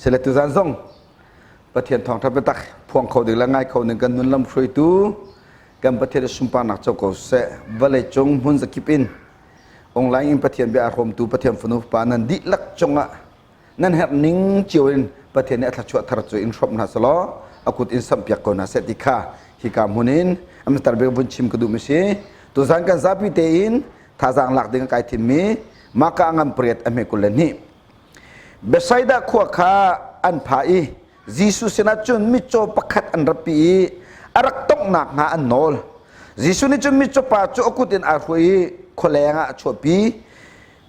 Sile tuzan zong Pathian thawngṭha biatak phuang kho ding le ngai kho ding kan nun lam hruaitu kan Pathian sunparnak co ko seh. Vawlei cung hmun zakip in online in Pathian bia a hrawmtu Pathian fanu pa nan dihlak cungah nan herh ning cio in Pathian nih a thluachuah thar cu in hrawmh hna selaw a kut in samhpiak ko hna seh ti kha hika hmun in amtar bik vun chim ka duh mi si. Tuzan kan zapi tein thazaang lak ding kai thim mi maka ngan pariat a hme 22. Bethsaida khua kha an pha i Jesuh sinah cun mitcaw pakhat an ratpi i a rak tonghnak hnga an nawl. Jesuh nih cun mitcaw pa cu a kut in aa hruai i khualeng ah a chuahpi.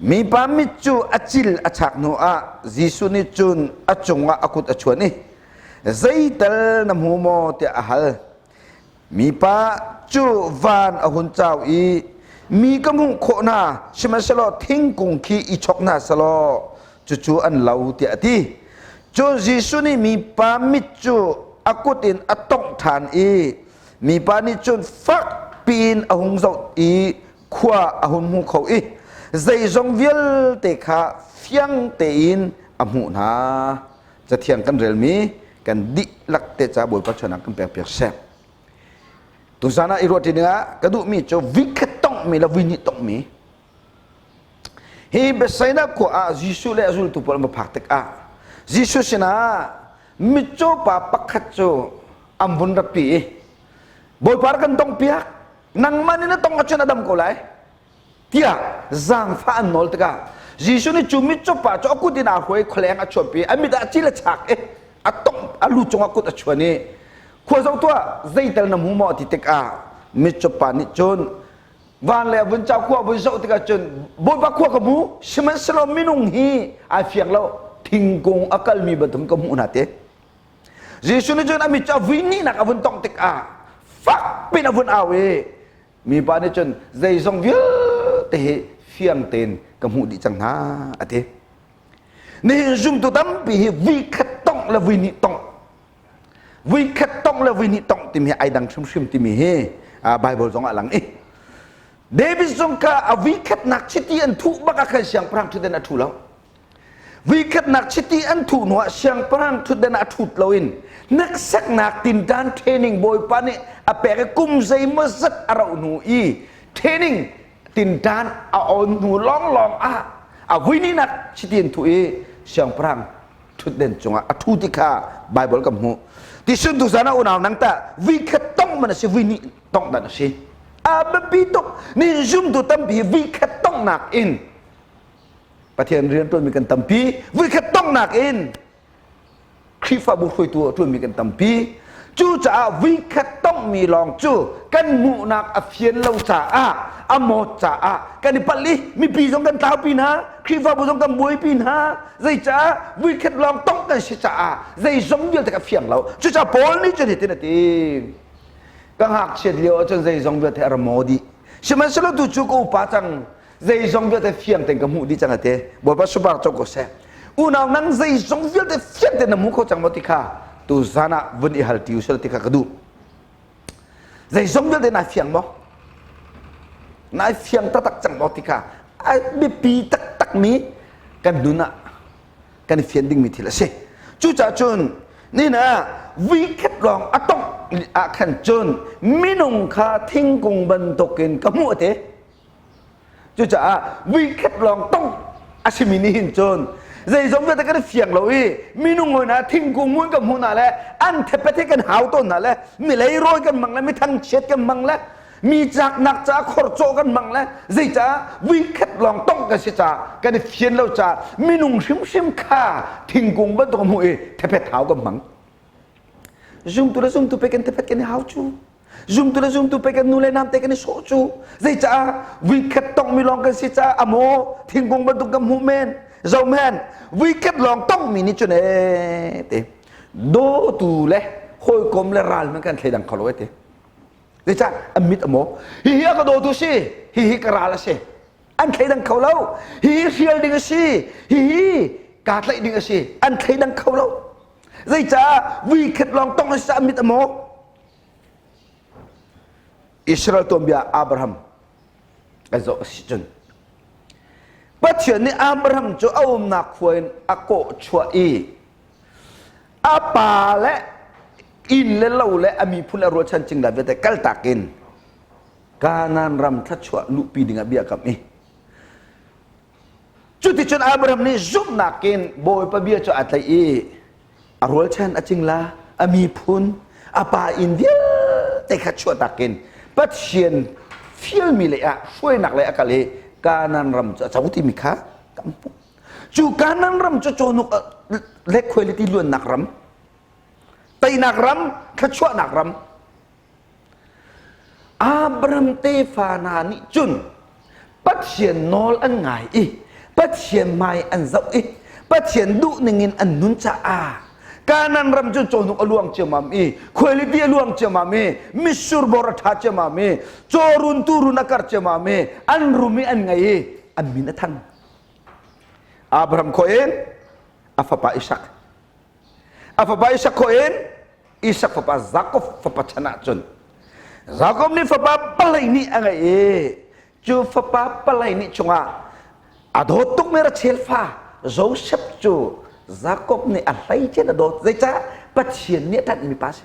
Mipa mit cu a cil a chak hnuah Jesuh nih cun a cungah a kut a chuan i, Zeital na hmu maw? tiah a hal. Mipa cu van a hun cau i mi ka hmuh khawh hna, sihmanhsehlaw thingkung khi i chok hna selaw cucu an lo tiah a ti. Cun Jesuh nih mipa mit cu a kut in a tongh ṭhan i mipa nih cun fak piin a hung zoh i khua a hun hmu kho i zeizong vialte kha fiang tein a hmuh hna. Cathiang kan relmi kan dihlak te ca Bawipa chuanak kan pek piak seh. Tuzan ah i ruah ṭi dingah ka duhmi cu vikhat tonghmi le vui hnih tonghmi. Hi Bethsaida khua ah Jesuh le a zultu pawl an va phak tikah Jesuh sinah mitcaw pa pakhat cu an vun ratpi i Bawipa rak kan tong piak nangmah nih na tong ahcun a dam ko lai tiah zaangfah an nawl tikah Jesuh nih cu mitcaw pa cu a kut in aa hruai khualeng a chuahpi a mit ah cil a chak i a tongh a lu cungah kut a chuan i khua zoh tuah zeital na hmu maw ti tikah mitcaw pa nih cun van le vun chau khua vun zoh tikah cun Bawipa khua ka hmu sihmanhsehlaw minung hi ai fiang lo thingkung a kalmi bantuk ka hmuh hna te Jesuh nih cun a mit cu a vui nihnak a vun tongh tikah fak pin a vun au i Mipa nih cun zeizong vialte hi fiang tein ka hmuh dih cang hna a ti. Nihin zumtu tampi hi vui khat tongh le vui hnih tongh vui khat tongh le vui hnih tongh timi hi ai dang hrimhrim timi hi Bible zong ah lang i David zong kha a vui khatnak chiti an thuh bak ah khan siangpahrang ṭhutdan a ṭhu lo. Vuikhatnak chiti an thuh hnuah siangpahrang ṭhutdan ah ṭhut loin hneksaknak tinṭan training bawipa nih a pek i kum zeimawzat a rauh hnu i training tinṭan a on hnu lawnglawng ah a vuininak chiti an thuh i siangpahrang ṭhutden cungah a ṭhu ti kha Baibal kan hmuh. Tisun tuzan ah unau nang tah vuikhat tongh man a si vuihnih tongh dan a si. A biapi tuk. Ni zumtu tampi vuikhat tonghnak in Pathian rian ṭuanmi kan tampi. Vuikhat tonghnak in Khrihfabu hruaitu a ṭuanmi kan tampi. Cucaah vuikhat tonghmi lawng cu kan hmuhnak a fian lo caah a mawt caah kan i palh i mipi zong kan tlaupi hna, Khrihfabu zong kan buaipi hna. Zeicah vuikhat lawng tongh kan si caah zeizong vialte ka fiang lo. Cucaah Paul nih cun hitin a ti. Ka ngakchiat lio ahcun zeizong vialte a ra maw dih. Sihmanhsehlaw tu cu ka upa cang. Zeizong vialte fiang tein ka hmuh dih cang a ti. Bawipa subak co ko seh. Unau nang zeizong vialte fiang tein na hmu kho cang maw ti kha tu zan ah vun i hal ti usila ti kha ka duh. Zeizong vialte nai fiang maw? Nai fiang taktak cang maw ti kha a biapi taktak mi kan nun ah kan i fian dingmi thil a si. Cucaah cun nina vuikhat lawng a tongh ah khan cun minung kha thingkung bantukin ka hmuh a ti. Cucaah vuikhat lawng tong a simi nih hin cun zeizong vialte kan i fiang lo i minung hawi hna thingkung mun kan hmuh hna le an thepet hi kan hau tawn hna le mi leirawi kan hmang le mi thangchiat kan hmang le mi caknak caah khorcawh kan hmang le zeicah vuikhat lawng tong kan si caah kan i fian lo caah minung hrimhrim kha thingkung bantuk hmuh i thepet hau kan hmang. Zumtu le zumtu pe kan thepet kan i hau cu. Zumtu le zumtu pe kan nu le nam te kan i sawh cu. Zeicaah vuikhat tongmi lawng kan si caah amaw thingkung bantuk kan hmuh men. Zo men vuikhat lawng tongmi nih cun ee te dawtu le hawikom le ral man kan thleidang kho lo e te. Zeicah an mit amaw hihi a ka dawtu si hihi ka ral a si. An thleidang kho lo. Hihi hrial ding a si. Hihi kaa tlaih ding a si. An thleidang kho lo. Zeicah vuikhat lawng tong a si mit a maw? Israel tuanbia Abraham kan zoh a si cun Pathian nih Abraham cu a umnak khua in a kawh chuah i A pa le inn le lo le a miphun le rualchan cingla vialte kaltak in Kanaan ram thluachuah luhpi dingah bia kam i cuticun Abraham nih zumhnak in Bawipa bia cu aa tlaih i a rualchan a cingla a miphun a pa inn vialte kha chuahtak in Pathian fialmi lei ah hruainak lei a kal i Kanaan ram cu a co timi kha kan hmuh. Cu Kanaan ram cu cawhnuk le khuailiti luannak ram, teinak ram, thluachuahnak ram. Abraham tefa hna nih cun Pathian nawl an ngai i Pathian hmai an zoh i Pathian duh ningin an nun caah Kanaan ram cu cawhnuk a luang ciammam i khuailipi a luang ciammam i mitsur bor a ṭha ciammam i cawrun turun a karh ciammam i an rum i an ngei i an min a thang. Abraham khawh in a fapa Isak. A fapa Isak khawh in Isak fapa Jakob fapa chan ah cun Jakob nih fapa palei nih a ngeih i cu fapa palei nih chungah a dawt tukmi Rachel fa Joseph cu Jakob nih a hleice a dawt zeicah Pathian nih a ṭanhmi pa a si.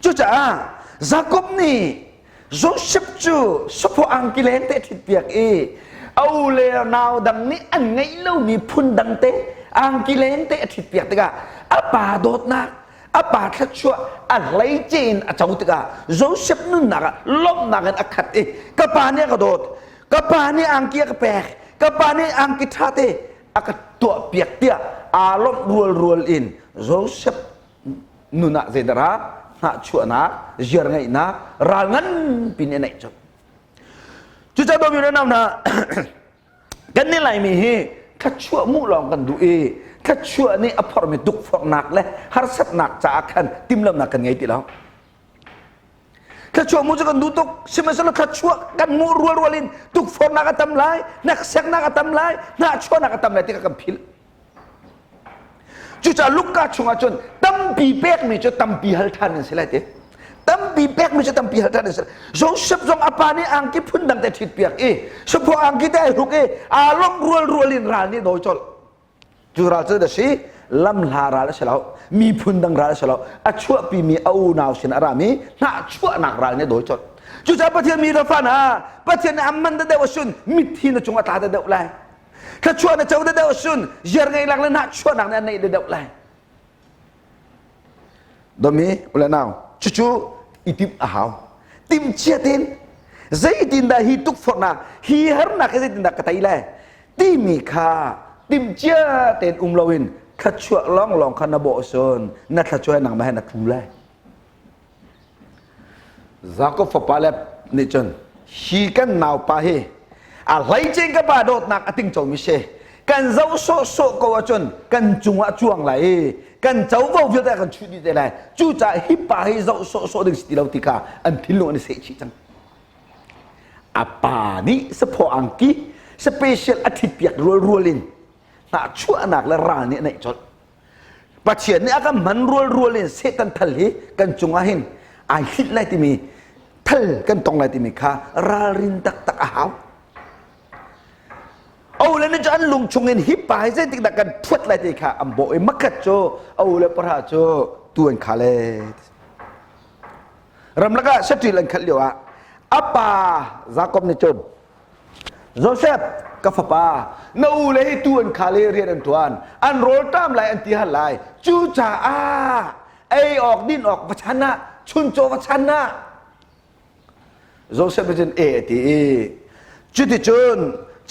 Cucaah Jakob nih Joseph cu saphaw angki leng te a ṭhitpiak i a u le nau dang nih an ngeih lomi phun dang te angki leng te a ṭhitpiak tikah a pa dawtnak a pa thluachuah a hleice in a co tikah Joseph nunnak ah lawmhnak in a khat i ka pa nih a ka dawt ka pa nih angki a ka pek ka pa nih angki ṭha te a ka tuahpiak tiah aa lawmh rualrual in Joseph nun ah zeidah hnahchuahnak ziarngeihnak ral nganpi nih a neih cu cucaah dawmi le nau hna kan nih Laimi hi thluachuah muh lawng kan duh i thluachuah nih a phorhmi tukforhnak le harsatnak caah khan timhlamhnak kan ngei ti lo Thluachuah mu cu kan duh tuk. Sihmanhsehlaw thluachuah kan hmuh rualrual in tukforhnak a tam lai, hnekseknak a tam lai, hnahchuahnak a tam lai ti kha kan philh. Cucaah Luka chungah cun tampi pekmi cu tampi hal ṭhan an si lai ti. Tampi pekmi cu tampi hal ṭhan an si lai. Joseph zong a pa nih angki phun dang te ṭhit piak i saphaw angki te ai hruk i aa lawmh rualrual in ral nih dawi colh. Cu ral cu a si lamhla ral a si lo miphun dang ral a si lo a chuahpimi a unau sin a rami hnahchuahnak ral nih a dawi colh cucaah Pathian mi rafa hna Pathian nih a man deuh a sun mitthi na cung a tla deuh lai thluachuah na co deuh a sun ziar ngeilak le hnahchuahnak nih a neih deuh lai Domi ule nau cucu i timh a hau timhcia tein zeitindah hi tukforhnak hi harnak hi zeitindah ka tei lai timi kha timhcia tein um loin thluachuah lawnglawng kha na bawh sun na thluachuah nangmah he na tlu lai Jakob fapa le nih cun hi kan naupa hi a hleice ka pa dawtnak a tingcomi si kan zoh sawhsawh ko ahcun kan cungah cuang lai i kan covo vialte kan chuh dih te lai cucaah hi pa hi zoh sawhsawh ding si ti lo ti kha an thinlung an i seh chih cang a pa nih saphaw angki special a ṭhitpiak rualrual in hnahchuahnak le ral nih a neih colh Pathian nih a kan hman rualrual in Satan thal hi kan cungah hin ai hlinh lai timi thal kan tong lai timi kha ralrin taktak a hau. O le nih cu an lung chungin hi pa hi zeitik dah kan phuat lai ti kha an bawh i makhat cu a u le pahra cu tu an kha le ramlak ah saṭil an khalh lio ah a pa Jakob nih cun Joseph ka fapa na u le hi tu an khal i rian an ṭuan an rawlṭam lai an ti hal lai cucaah ei awk din awk va chan ah chuncaw va chan ah Joseph nih cun e a ti i cuticun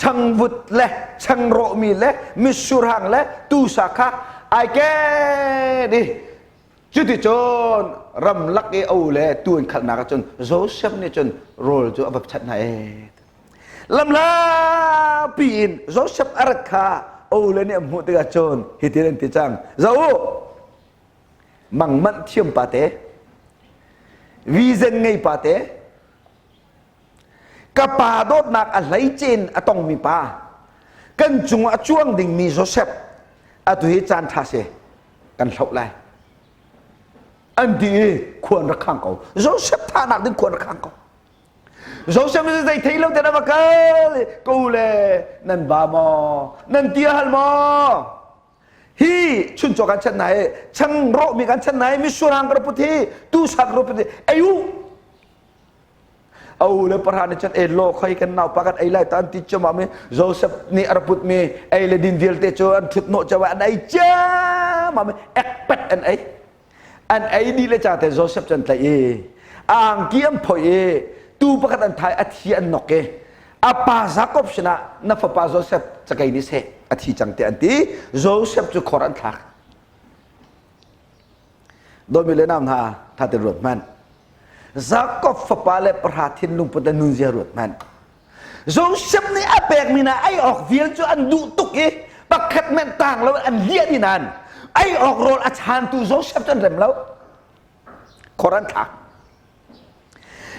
changvut le changrawhmi le mitsurhang le tuusa kha ai ken i Cuticun ramlak i a u le tuu an khalhnak ah cun Joseph nih cun rawl cu a va chanh hna ee. Lamhlapi in Joseph a rat kha a u le nih an hmuh tikah cun hitin an ti cang. Zoh u, mangmanh thiam pa te, vision ngei pa te, ka pa dawtnak a hleice in a tongmi pa, kan cungah a cuang dingmi Joseph, atu hi caan ṭha si. Kan hloh lai an ti i khua an rak khang ko Joseph thahnak ding khua an rak khang ko Joseph cu zei thei lo te na va kal ko le nan ba maw nan ti hal maw? Hi chuncaw kan chan na hi chang rawhmi kan chan na hi misurang ka put hi tusa ka put hi ei u a u le pahra nih cun e law khoi kan naupa kan ei lai ta an ti ciammam i Joseph nih a ra put mi ei le din vialte cu an ṭhut hnawh ciammam an ei ciammam i ekpet an ei an ei dih le cate Joseph cu an tlaih i a angki an phoih i tuu pakhat an thai a thi an nok i a pa Jakob sinah na fapa Joseph cakei nih seh a thi cang tiah an ti Joseph cu khor an thlak Dawmi le nau hna tha te ruat hmanh. Jakob fapa le pahra thinlung put le nunzia ruat hmanh. Joseph nih a pekmi hna ei awk vial cu an duh tuk i pakhat hmanh tang lo an liah dih nain ei awk rawl a chaantu Joseph cu an rem lo. Khor an thlak.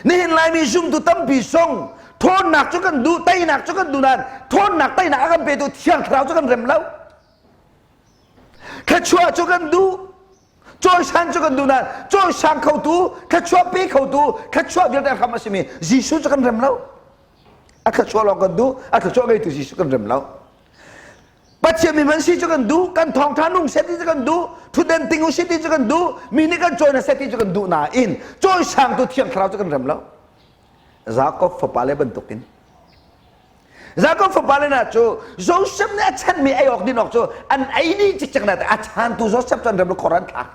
Nihin Laimi zumtu tampi zong thawnnak cu kan duh, teinak cu kan duh nain thawnnak teinak a kan petu Thiang Thlarau cu kan rem lo. Thluachuah cu kan duh. Cawisan cu kan duh nain cawisang khotu, thluachuah pe khotu, thluachuah vialte hram a simi Jesuh cu kan rem lo. A thluachuah lawng kan duh, a thluachuah ngeitu Jesuh kan rem lo. Pathian mi man si cu kan duh, kan thawngtha nung set ti cu kan duh, thutden ting u si ti cu kan duh, mi nih kan cawi na set ti cu kan duh nain cawisangtu Thiang Thlarau cu kan rem lo. Jakob fapale bantukin Jakob fapale hna cu Joseph nih a chanmi ei awk din awk cu an ei dih cikcek na a chantu Joseph cu an rem khor an thlak.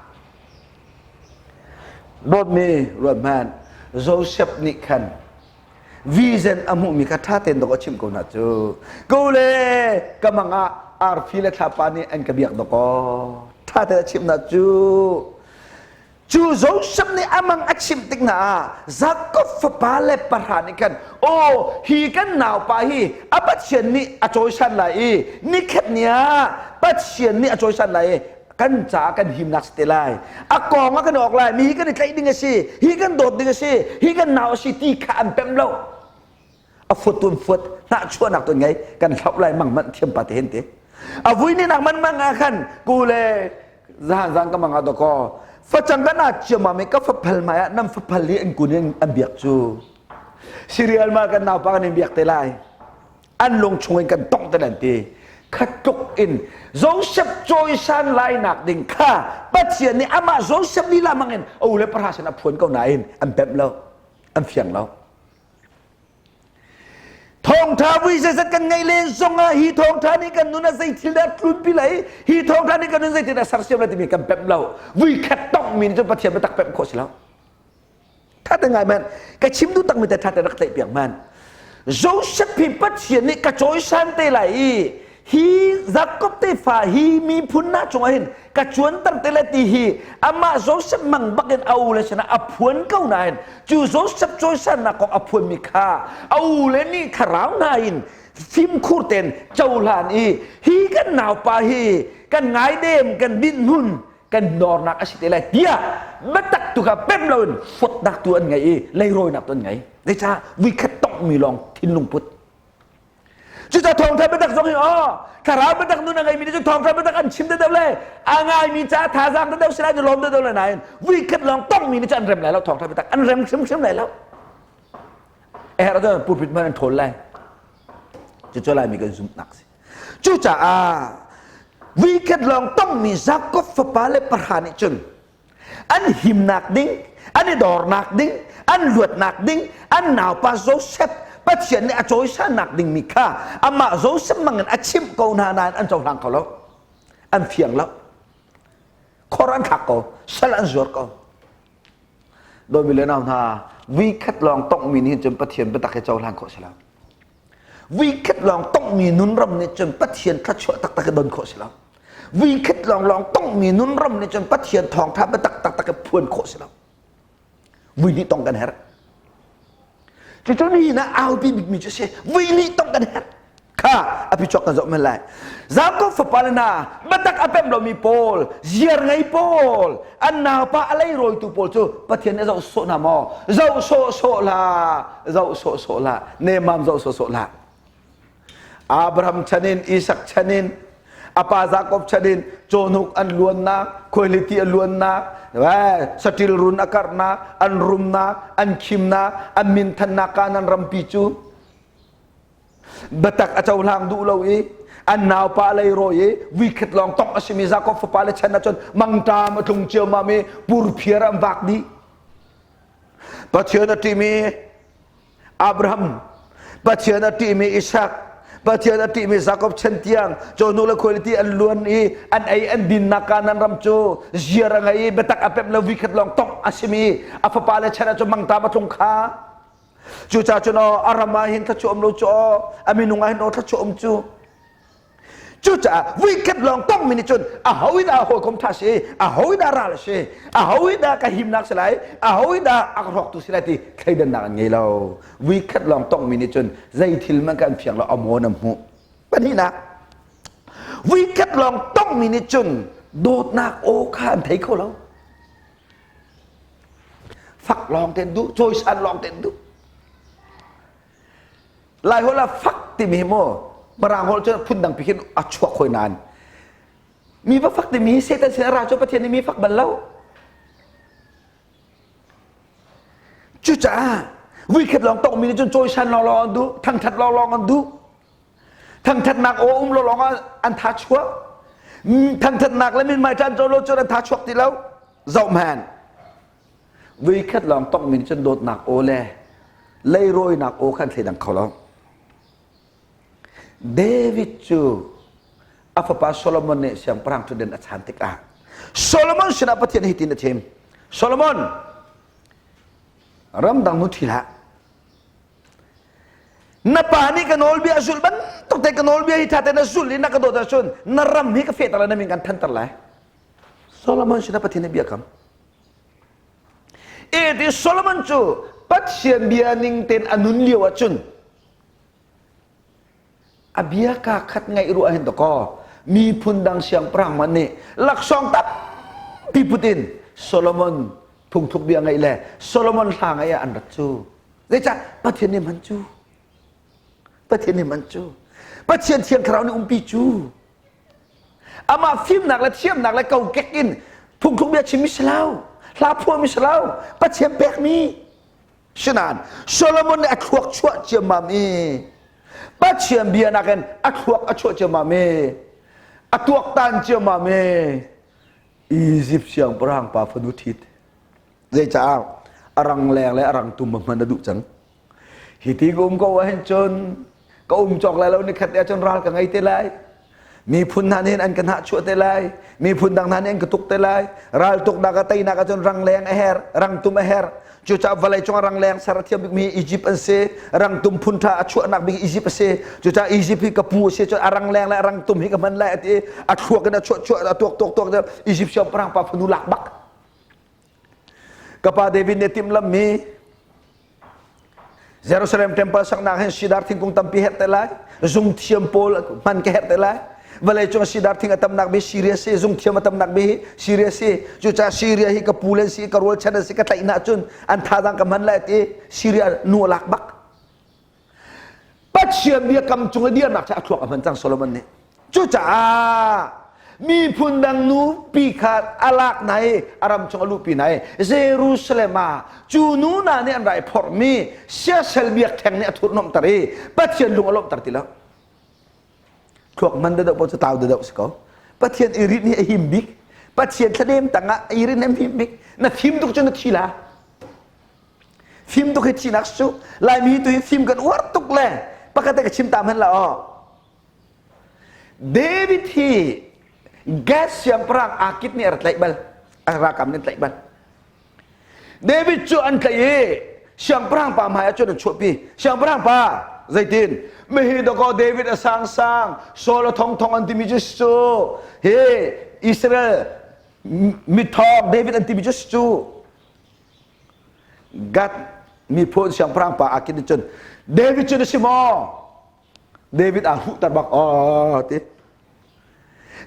Dawtmi ruat hmanh Joseph nih khan vision a hmuhmi kha ṭha tein dok a chimh ko hna cu. Ko le ka mang ah arfi le thlapa nih an ka biak dawkaw. Ṭha tein a chimh hna cu. Cu Joseph nih a mang a chimh tik hna ah Jakob fapa le pahra nih khan aw hi kan naupa hi a Pathian nih a cawisan lai i nikhat ni ah Pathian nih a cawisan lai i kan caah kan himnak si te lai a kong ah kan awk lai mi hi kan i tlaih ding a si hi kan dawt ding a si hi kan nau a si ti kha an pemh lo a fuat tun fuat hnahchuahnak tun ngei kan hloh lai mang manh thiam pa te hin te a vui ni nak man mang ah khan ku le zan zan ka mang ah doko facang kan ah chiam ma me ka faphal mai ah nam faphal hi an kun in an biak cu serial ma kan naupa kan in biak te lai an lung chung in kan tong te lan ti khatluk in Joseph cawisan lai nak ding kha Pathian nih amah Joseph lila mang in o le pahra sin a phuan ko nain an pemh lo an fiang lo Thawngṭha vui zeizat kan ngeih len zongah hi thawngṭha nih kan nun ah zei thil dah tlunpi lai hi thawngṭha nih kan nun zeitin dah sersiam lai timi kan pemh lo vui khat tonghmi nih cun Pathian biatak pemh khawh si lo ṭha te ngai man ka chim duh takmi te ṭha te rak tlaih piak man Joseph hi Pathian nih ka cawisan te lai i hi Jakob tefa hi miphun hna cungah hin ka cuanter te le ti hi amah Joseph mang bak in a u le sinah a phuan ko nain cu Joseph cawisannak kong a phuanmi kha a u le nih thlarau hna in fimkhur tein cohlan i hi kan naupa hi kan ngaidem kan dinhmun kan nawrnak a si te lai tiah biatak tu kha pem loin fuatnak tu an ngei i leirawinak tu an ngei zeicah vuikhat tonghmi lawng thinlung put Cucaah thawngṭha biatak zong hi aw thlarau biatak nun a ngeimi nih cun thawngṭha biatak an chim deuh le a ngaimi caah thazaang deuh si lai lawm deuh le nain vuikhat lawng tongmi nih cun an rem lai lo thawngṭha biatak an rem hrimhrim lai lo. A herh ahcun pulpit hmanh an ṭhawl lai. Cucu Laimi kan zumhnak si. Cucaah vuikhat lawng tongmi Jakob fapa le pahra nih cun an himnak ding an i dornak ding an luatnak ding an naupa Joseph Pathian nih a cawisannak dingmi kha amah Joseph mangin a chimh ko hna nain an cohlang kho lo an fiang lo khor an thlak ko sal an zuar ko dawmi le nau hna vuikhat lawng tonghmi nih cun Pathian biatak hi cohlan khawh si lo Vuikhat lawng tonghmi nunram nih cun Pathian thluachuah taktak i don khawh si lo. Vuikhat lawng lawng tonghmi nunram nih cun Pathian thawngṭha biatak taktak i phuan khawh si lo. Vui nih tong kan herh. Cucu nihin ah aupi bikmi cu si. Vui nih tong kan herh. Kha a pichuak kan zoh men lai. Jakob fapa le hna biatak a pemh lomi pawl, ziar ngei pawl, an naupa a leirawitu pawl cu Pathian nih a zoh sawh hna maw? Zoh sawhsawh hlah, zoh sawhsawh hlah, nemam zoh sawhsawh hlah. Abraham chan in, Isak chan in, a pa Jakob chan in cawhnuk an luannak, khuailiti a luannak, saṭil run a karhnak, an rumnak, an khimnak, an minthannak Kanaan rampi cu biatak a cohlang duh lo i An naupa leirawi i vuikhat lawng tongh a simi Jakob fapa le chan ahcun mangṭam a tlung ciammam i purphiar an vak dih. Pathian a ṭihmi Abraham, Pathian a ṭihmi Isak, Pathian a ṭihmi Jakob chan tiang cawhnu le khualiti an luan i an ei an dinnak Kanaan ram cu ziar a ngei i biatak a pemh lo vuikhat lawng tongh a simi a fapa le chan ahcun mangṭam a tlung kha. Cucaah cun aw a ram ah hin thluachuah um lo cu aw a minung ah hin aw thluachuah um cu. Cucaah vuikhat lawng tongmi nih cun aho in dah hawikom ṭha si, aho in dah ral a si, aho in dah ka himnak si lai, aho in dah a ka hrawktu si lai ti thleidannak an ngei lo. Vuikhat lawng tongmi nih cun zei thil hmanh kan fiang lo a maw na hmuh. Pahnihnak, vuikhat lawng tongmi nih cun dawtnak aw kha an thei kho lo. Fak lawng ten duh, cawisan lawng ten duh. Laiholh ah fak timi hi mu Mirang holh cu phundang pi khin a chuak hoi nain mi va fak timi hi Satan sin a ra cu Pathian nih mi fak bal lo. Cucaah vuikhat lawng tongmi nih cun cawisan lawnglawng an duh, thangthat lawnglawng an duh. Thangthatnak aw um lo lawng ah an tha chuak. Thangthatnak le mithmai ṭan lo cun an tha chuak ti lo. Zoh hmanh. Vuikhat lawng tongmi nih cun dawtnak aw le leirawinak aw khan thleidang kho lo. David cu a fapa Solomon nih siangpahrang ṭhutden a chan tikah Solomon sinah Pathian hitin a chim. Solomon, ramdang nu ṭhi hlah. Na pa nih ka nawlbia a zulh bantuk te ka nawlbia hi ṭha tein na zulh i na ka dawt ahcun na ram hi ka fehter lai na min kan thanter lai. Solomon sinah Pathian nih bia kam. Eti Solomon cu Pathian bia ning tein a nun lio ahcun a bia ka khat ngaih ruah hin dakaw miphun dang siangpahrang man nih laksawng tampi put in Solomon phungthluk bia ngaih le Solomon hla ngaih ah an rat cu. Zeicah Pathian nih man cu Pathian nih man cu Pathian thiang thlarau nih umpi cu Amah fimnak le thiamnak le kokek in phungthluk bia chimmi si lo, hla phuahmi si lo, Pathian pekmi. Sinain Solomon nih a thluak chuah ciammam i Pathian bia nakin a thluak a chuah ciammam i a tuaktan ciammam i Egypt siangpahrang pa fanu ṭhit. Zeicah a rangleng le a rangtum hman a duh cang. Hi ti ka um ko ahhin cun ka um cawk lai lo ni khat te cun ral ka ngei te lai. Miphun hna nih an ka hnahchuah te lai. Miphun dang hna nih an ka tuk te lai. Ral tuknak ah teinak ah cun rangleng a herh, rangtum a herh. Cucaah vawlei cung ah rangleng ser a thiam bikmi Egypt an si. Rangtum phun ṭha a chuahnak bik Egypt a si. Cucaah Egypt hi ka pu a si cun a rangleng le a rangtum hi ka hman lai a ti i a thluak in a chuah chuah a tuak tuak tuak Egypt siangpahrang pa fanu lak bak. Ka pa David nih timhlamhmi Jerusalem temple saknak hin sidar thingkung tampi herh te lai. Zungthiam pawl hman ka herh te lai. Vawlei cung sidar thing a tamnak bi Syria si, zungthiam a tamnak bi Syria si. Cucaah Syria hi ka pu le si, ka rualchan an si, ka tlaih hna cun an thazaang ka hman lai ti Syria nu a lak bak. Pathian biakam cung i dirnak cu a thluak a hman cang Solomon nih. Cucaah miphun dang nupi kha a lak hna i a ram chung a luhpi hna i Jerusalem ah cu nu hna nih an rai phorhmi siasal biakṭheng nih a thurhnomhter i Pathian lung a lawmhter ti lo. Thluak man deuh paoh cu tau deuh si ko. Pathian i rinh hi a him bik. Pathian thladem tangah i rinh a him bik. Na fim tuk cu na thi la. Fim tuk hi thihnak cu Laimi tu hi fim kan uar tuk le pakhat te ka chim ta hmanh la aw. David hi Gad siangpahrang Akit nih a ra tlaih bal. A ralkap nih an tlaih bal. David cu an tlaih i siangpahrang pa hmai ah cun an chuahpi. Siangpahrang pa zeitin mihi dakaw David a sangsang Saul a thongthong an timi cu cu hi Israel mithawng David an timi cu cu Gad miphun siangpahrang pa Akit nih cun David cu na si maw? David aa hruhter bak aw ti.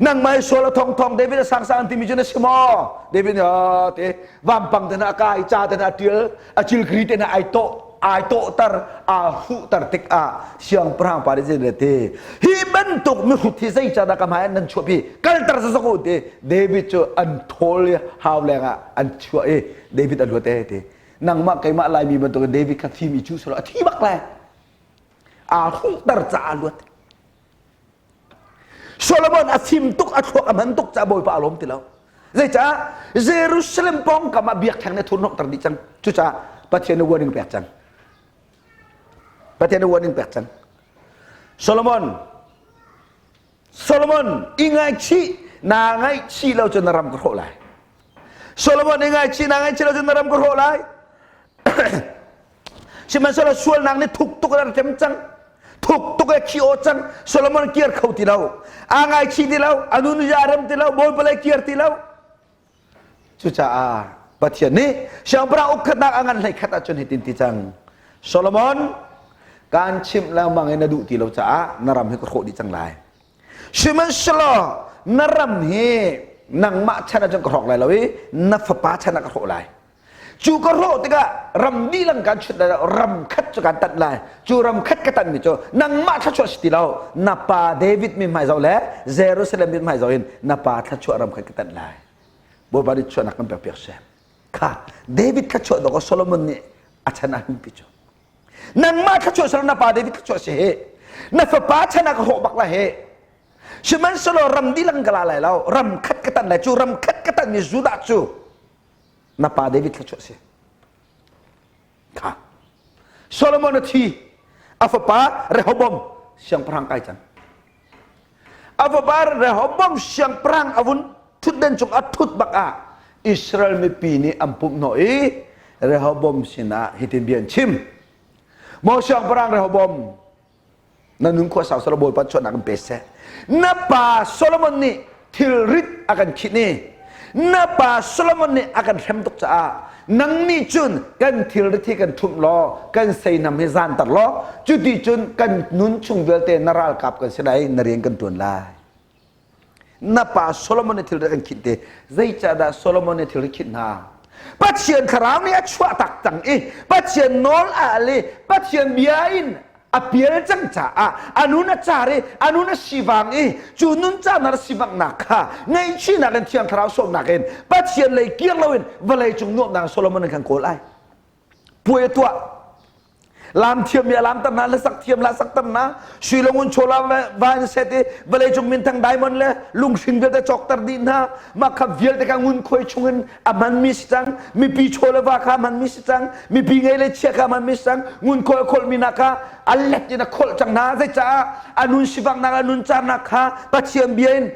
Nangmah hi sual a thongthong David a sangsang timi cu na si maw? David nih aw ti. Vampang te na a kai, ca te na a tial, a cilkri te na ai tawh ai tawhter aa hruhter tikah siangpahrang pa nih zeidah ti hi bantuk mihrut hi zeicadah ka hmai ah nan chuahpi kalter zazak u ti David cu an thawl i hau lengah an chuah i David a luat e ti nangmah keimah Laimi bantukin David kha fim i cu selaw a thi bak lai aa hruhter caah a luat. Solomon a fim tuk a thluak a hman tuk caah Bawipa a lawm ti lo. Zeicah Jerusalem pawngkam ah biakṭheng nih thurhnawmhter dih cang. Cucaah Pathian nih warning pek cang. Pathian nih warning pek cang. Solomon Solomon i ngaichih naa ngaihchih lo cun na ram ka hrawh lai. Solomon i ngaichih naa ngaihchih lo cun na ram ka hrawh lai. Sihmanhsehlaw sualnak nih thuk tuk in a ṭem cang. Thuk tuk e khi aw cang. Solomon kir kho ti lo. Aa ngaichih ti lo. A nun a rem ti lo. Bawipa lei kir ti lo. Cucaah Pathian nih siangpahrang ukkhatnak a ngan hlei khat ahcun hitin ti cang. Solomon, kaan chimh lengmang in na duh ti lo caah na ram hi ka hrawh dih cang lai. Sihmanhsehlaw na ram hi nangmah chan ahcun ka hrawk lai lo i na fapa chan ah ka hrawh lai. Cu ka hrawh tikah ram dihlak kan chut lai lo, ram khat cu kan tanh lai. Cu ram khat ka tanhmi cu nangmah thluachuah si ti lo, na pa David mi hmai zoh le Jerusalem mi hmai zoh in na pa thluachuah ram khat ka tanh lai. Bawipa nih chuahnak kan pek piak seh. Kha David thluachuah dawk Solomon nih a chan ah humpi cu. Nangmah thluachuah sal na pa David thluachuah si he. Na fapa chan ah ka hrawh bak lai he. Sihmanhsehlaw ram dihlak ka la lai lo, ram khat ka tanh lai. Cu ram khat ka tanhmi Judah cu na pa David thluachuah si kha Solomon a thi a fapa Rehoboam siangpahrang kai cang a fapa Rehoboam siangpahrang a vun thutden cung a thut bak ah Israel mipi nih an pumh hnawh i Rehoboam sinah hitin bia an chim Maw siangpahrang Rehoboam na nun khua sau sala Bawipa chuahnak in pe seh na pa Solomon nih thilrit a kan khinh i na pa Solomon nih a kan hrem tuk caah nang nih cun kan thilrit hi kan ṭhumh law kan seinam hi zanter law cuti cun kan nun chung vialte na ralkap kan si lai na rian kan ṭuan lai na pa Solomon nih thilrit an khinh te zeicahdah Solomon nih thilrit khinh hna Pathian thlarau nih a chuah tak cang i Pathian nawl a al i Pathian bia in a pial cang caah a nun a car i a nun a sivang i cu nun canak a sivanghnak kha ngaihchihnak in thiang thlarau sawmnak in Pathian lei kir loin vawlei cung nuamhnak Solomon in kan kawl ai puai a tuah Lam thiam mi a lam tar hna, hlasak thiam la sak tar hna, sui le ngun chawla va in set i vawlei cung minthang diamond le lunghring vialte cawk tar dih hna. Mah kha vialte kha ngun khuai chung in a hman mi si cang. Mipi chaw le va kha a hman mi si cang. Mipi ngei le chia kha a hman mi si cang. Ngun khuai a kholh mi hna kha a let in a kholh cang hna. Zeicah a nun sivaknak a nun carnak kha Pathian bia in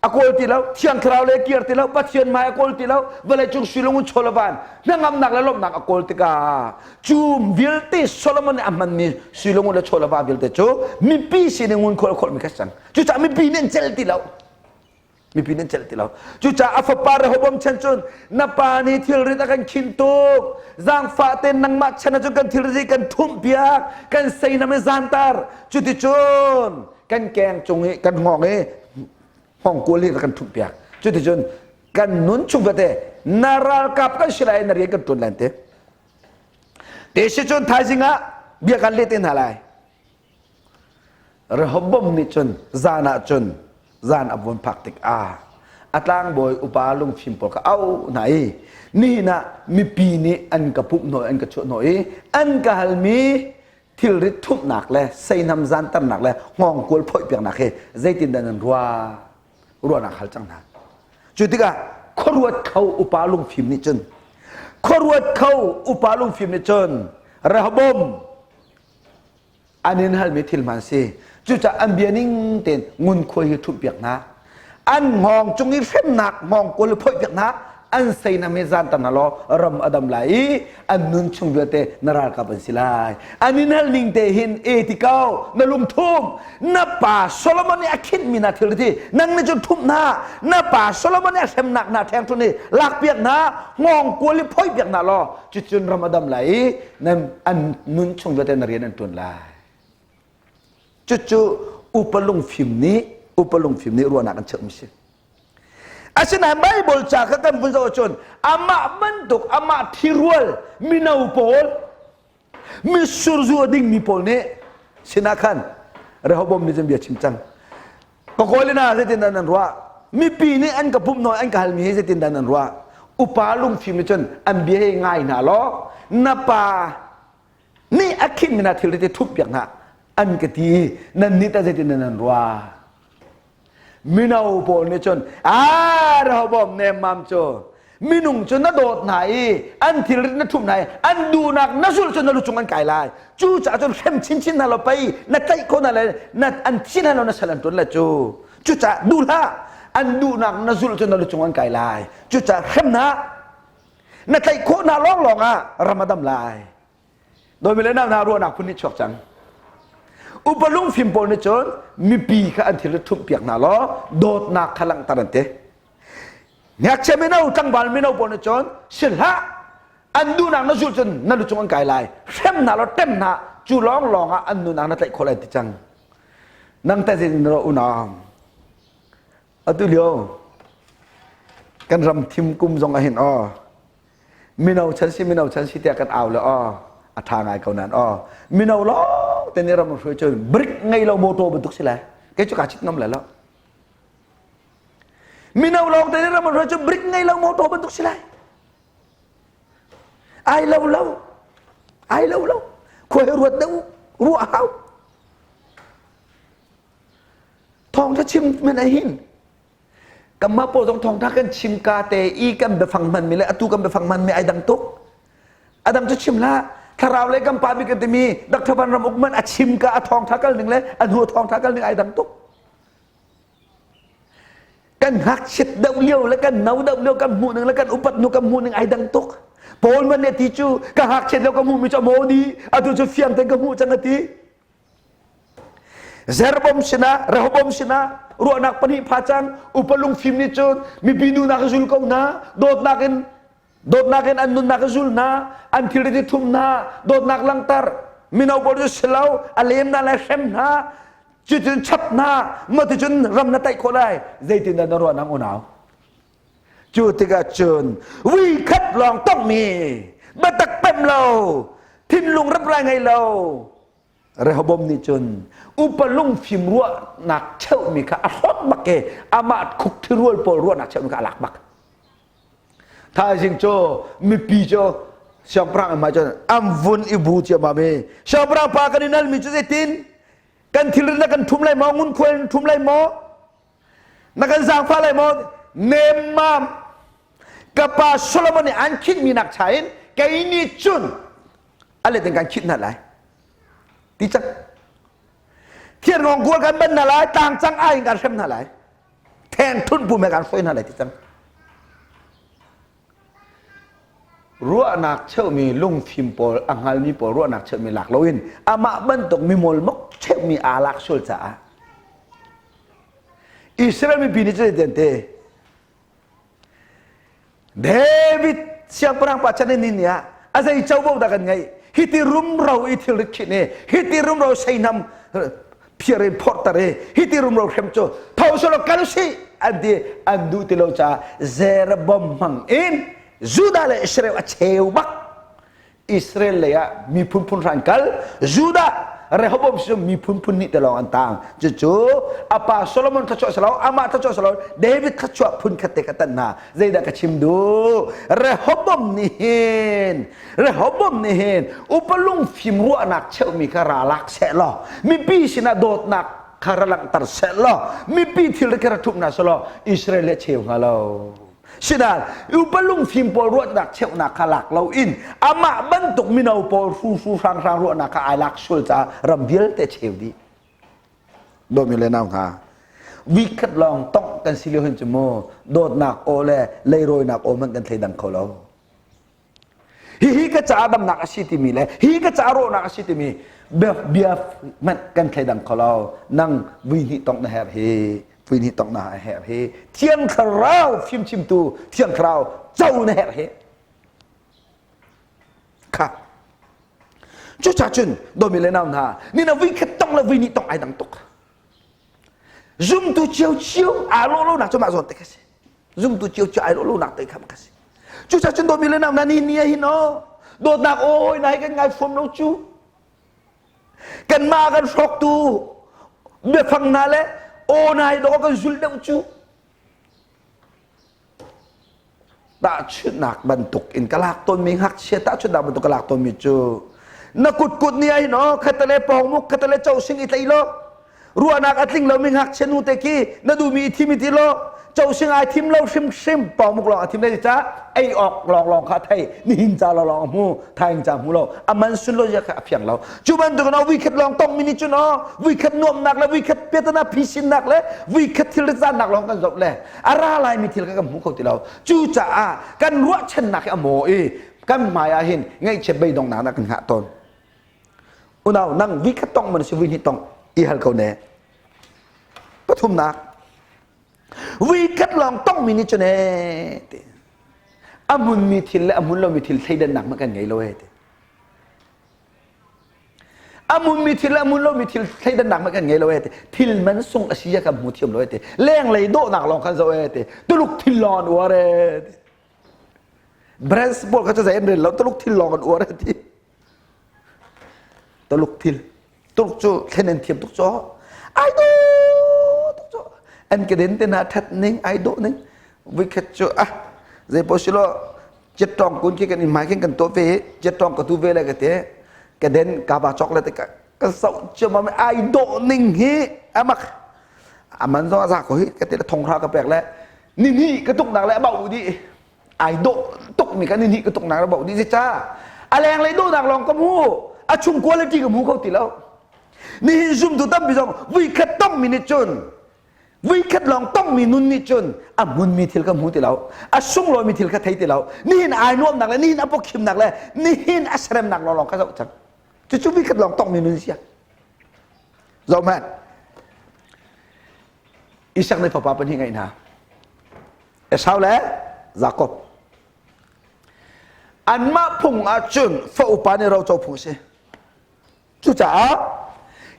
a kawl ti lo thiang thlarau le kir ti lo pathian hmai a kawl ti lo vawleicung sulung chawlevan hnangamnak le lawmhnak a kawl tikah cu vialte Solomon nih a hmanmi sulung le chawleva vialte cu mipi sin in ngun khawl kholmi kha cang cucaah mipi nih an celh ti lo mipi nih an celh ti lo cucaah a fapa Rehoboam chan cun na pa nih thilrit a kan khin tuk zaangfah tein nangmah chan ahcun kan thilrit kan thumh piak kan seinam i zantar cuticun kan keng cung i kan hngawng i hngawngkual hi kan ṭhumh piak cuticun kan nun chung vialte na ralkap kan si lai na rian kan ṭuan lai te te si cun thaizing ah bia kan leh te hna lai Rehoboam nih cun zan ah cun zan a vun phak tik ah a tlangbawi upa lungfim pawl kha au hna i nihin ah mipi nih an ka pumh hnawh an ka chuah hnawh i an ka halmi thilrit thumhnak le seinam zanternak le hngawngkual phoihpiaknak hi zeitindah nan ruah ruahnak hal cang hna cu tikah khuaruat kho upa lungfim nih cun khuaruat kho upa lungfim nih cun Rehoboam an in halmi thil hmaan si cucaah an bia ning tein ngunkhuai hi ṭhumhpiak hna an hngawng cung i hremnak hngawngkual i phoihpiak hna an seinam hi zanter hna law ram a dam lai i an nun chung vialte na ralkap an si lai an in hal ning te hin e ti ko na lungthum na pa Solomon nih a khinhmi na thil ti nang nih cun thumh hna na pa Solomon nih a hremnak hna ṭheng thun i lakpiak hna hngawngkual i phoihpiak hna law cucun ram a dam lai i nan an nun chung vialte na rian an ṭuan lai Cucu upa lungfim nih upa lungfim nih ruahnak an cheuhmi si. Asinain Baibal ca kha kan vun zoh ahcun amah bantuk amah thirual mino pawl mitsur zu a dingmi pawl nih sinah khan Rehoboam nih cun bia chim cang. Ka kawl hna zeitindah nan ruah? Mipi nih an ka pumh nawl an ka halmi hi zeitindah nan ruah? Upa lungfim nih cun an bia hi ngai hna law na pa nih a khinmi hna thilri te thup piak hna an ka ti nan nih tah zeitin nan ruah? Mino pawl nih cun a Rehoboam nemmam cu minung cu na dawt hna i an thilrit na ṭhumh hna i an duhnak na zulh cu na lu cung an kai lai. Cucaah cun hrem chinchin hna law pei na tlaih khawh hna le na an thi hna lo na sal an ṭuan le cu. Cucaah duh hlah an duhnak na zulh cu na lu cung an kai lai. Cucaah hrem hna na tlaih khawh hna lawnglawng ah ram a dam lai. Dawmi le nau hna ruahnak phun nih chuak cang. Upa lungfim pawl nih cun mipi kha an thil ṭhumh piak hna law dawtnak kha langhter an ti. Ngakchia mino, tlangval mino pawl nih cun si hlah an duhnak na zulh cun na lu cung an kai lai. Hrem hna law tem hna cu lawnglawng ah an nunak na tlaih khawh lai ti cang. Nang teh zeitin na ruah unau? Atu lio kan ram thim kum zong ah hin aw mino chan si mino chan si tiah kan au le aw a tha ngai ko nan aw mino lawng te nih ram hruai cun brick ngei lo motor bantuk si lai kei cu ka chit ngam lai lo mino lawng te nih ram hruai cun brick ngei lo motor bantuk si lai ai lo lo ai lo lo khua he ruat deuh ruah hau thawng tha chim men ai hin Kanmah pawl zong thawngṭha kan chim ka te i kan biafang hmanmi le atu kan biafang hmanmi ai dang tuk. A dang cu chim hlah. Thlarau le kan pa bik kan timi Dr. Van Ram Uk man a chim ka a thawngṭha kal ning le a hnu a thawngṭha kal ning ai dang tuk. Kan ngakchiat deuh lio le kan no deuh lio kan hmuh ning le kan upat hnu kan hmuh ning ai dang tuk. Paul man nih ti cu ka ngakchiat lio ka hmuhmi cu a maw di atu cu fiang tein ka hmuh cang a ti. Zerbom sinah Rehoboam sinah ruahnak pahnih pha cang upa lungfim nih cun mipi nunak zul ko hna dawtnak in dawtnak in an nunnak zul hna an thilrit i thum hna dawtnak langhter mino pawl cu silo a lem hna le hrem hna cuticun chap hna maticun ram na taih khawh lai zeitindah na ruah nang unau Cu tikah cun vui khat lawng tongmi biatak pem lo thinlung reprai ngei lo Rehoboam nih cun upa lungfim ruahnak cheuhmi kha a hlawt bak i amah khuk thirual pawl ruahnak cheuhmi kha a lak bak. Thaizing cu mipi cu siangpahrang hmai cun an vun i bu ciammam i siangpahrang pa kan i nalmi cu zeitin kan thilri na kan ṭhum lai maw ngunkhuai na ṭhum lai maw Na kan zaangfah lai maw? Nemmam ka pa Solomon nih an khinhmi nak cha in kei nih cun a let in kan khinh hna lai. Ti cang. Thian ngong kual kan ban hna lai, tlang cang ai in kan hrem hna lai. Theng thun pum he kan hruai hna lai ti cang. Ruahnak cheuhmi lungfim pawl a hngalmi pawl ruahnak cheuhmi lak loin amah bantuk mimolmok cheuhmi aa lak sual caah Israel mipi nih cuti te David siangpahrang pa chan in ni ah a zei covo dah kan ngeih hiti rumro i thilrit khinh i hiti rumro seinam phiar in phorhter i hiti rumro hrem cu tho selaw kal usih an ti an duh ti lo caah Jeroboam hmang in Judah le Israel a cheu bak Israel lei ah miphun phun hran kal Judah Rehoboam cu miphun phun hnih te lawng an tang cucu a pa Solomon thluachuah si lo amah thluachuah si lo David thluachuah phun khat te ka tan hna zeidah ka chim duh Rehoboam nih hin Rehoboam nih hin upa lungfim ruahnak cheuhmi kha ra lak seh law mipi sinah dawtnak kha ra langhter seh law mipi thil kha ra ṭhumh hna seh law Israel le cheu hnga lo Sinain upa lungfim pawl ruahnak cheuhnak kha lak loin amah bantuk mino pawl hruhru hranghrang ruahnak kha ai lak sual caah ram vialte cheu dih. Dawtmi le nau hna, week khat lawng tongh kan si lio hin cu mu dawtnak aw le leirawinak aw hmanh kan thleidang kho lo. Hihi ka caah damnak a si timi le hi ka caah rawhnak a si timi bia bia hmanh kan thleidang kho lo. Nang vui hnih tongh na herh hi, vui hnih tongh na herh hi. Thiang Thlarau fimchimtu Thiang Thlarau co na herh hi. Kha. Cucaah cun dawmi le nau hna, ni na vui khat tong le vui hnih tong ai dang tuk. Zumtu cio cio aa lawh lonak cu mah zawn te kha si. Zumtu cio cio ai lawh lonak te kha ka si. Cucaah cun dawtmi le nau na ni ni hin aw dawtnak awi na hi kan ngai fuam lo cu. Kanmah kan hrawktu biafang hna le aw na hi dawh kan zulh deuh cu. Tahchunhnak bantuk in ka lak tawnmi ngakchia tahchunhnak bantuk ka lak tawnmi cu na kut kut ni ah hin aw khatale pawngmuk khatale chosing i tlai lo. Ruahnak a tling lomi ngakchia nu te khi na duhmi i thim i ti law cosing ai thim lo hrimhrim pawmuk lawng a thim lai ca ei awk lawng lawng kha thei nihin ca lawng lawng a hmu thaing ca hmu lo a man sunlo zia kha a fiang lo cu bantuk in vuikhat lawng tong mi nih cun aw vuikhat nuamnak le vuikhat piatana phisinnak le vuikhat thil ritzaannak lawng kan zoh le a ra lai mi thil kha kan hmu kho ti lo cucaah kan ruahchannak hi a maw i kan hmai ah hin ngaihchiat beidongnak na kan hngah tawn unau nang vuikhat tong man si vui hnih tong i hal ko ne pathumnak Vuikhat lawng tongmi nih cun ee ti a hmunmi thil le a hmun lomi thil thleidannak hmanh kan ngei lo ee ti. A hmunmi thil le a hmun lomi thil thleidannak hmanh kan ngei lo ee ti. Thil man sung a si a kan hmu thiam lo ee ti. Lenglei dawhnak lawng kan zoh ee ti. Tuluk thil lawng an uar ee ti. Brands pawl kha cu zei an rel lo Tuluk thil lawng an uar ee ti. Tuluk thil Tuluk cu thlen an thiam tuk cu ai dawh tuk cu an keden te hna that ning ai dawh ning vuikhat cu ah zei paoh si law cettawng kun khi kan in hmai khin kan tuah ve cettawng ka tu ve le ka te keden ka ba chok le te ka ka zoh ciammam ai dawh ning hi amak aman zong a za ko hi ka te le thong hra ka pek le ni ni ka tuk nak le a bau dih ai dawh tuk mi kan ni ka tuk nak bau di ca a leng lei dawhnak lawng ka hmu a chung quality ka hmu kho ti lo nihin zumtu tampi zong vui khat tong mi nih cun vui khat lawng tong mi nun nih cun a hmun mi thil ka hmu ti lo a sunglawi mi thil ka thei ti lo nihin ai nuamnak le nihin a pawkhimnak le nihin a seremnak lawng lawng ka zoh cang cucu vui khat lawng tong mi nun sia zoh hmanh Isak nih fapa pahnih ngeih hna Esau le Jakob. Anmah phung ahcun fa upa nih roco phung a si. Cucaah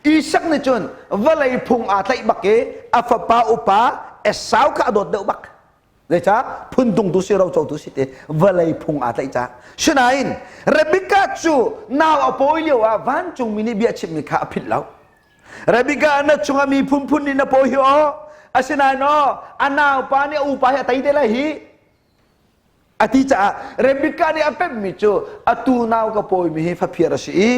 Isak nih cun vawlei phung aa tlaih bak i a fapa upa Esau kha a dawt deuh bak. Zeicah phundung tu si roco tu si ti vawlei phung aa tlaih caah. Sinain Rebekah cu nau a pawi lio ah vancungmi nih bia chimmi kha a philh lo. Rebekah na chungah mi phunphun nih na pawi hi aw asinain aw a naupa nih a upa hi a tei te lai hi a ti caah Rebekah nih a pemmi cu atu nau ka pawimi hi faphir a si i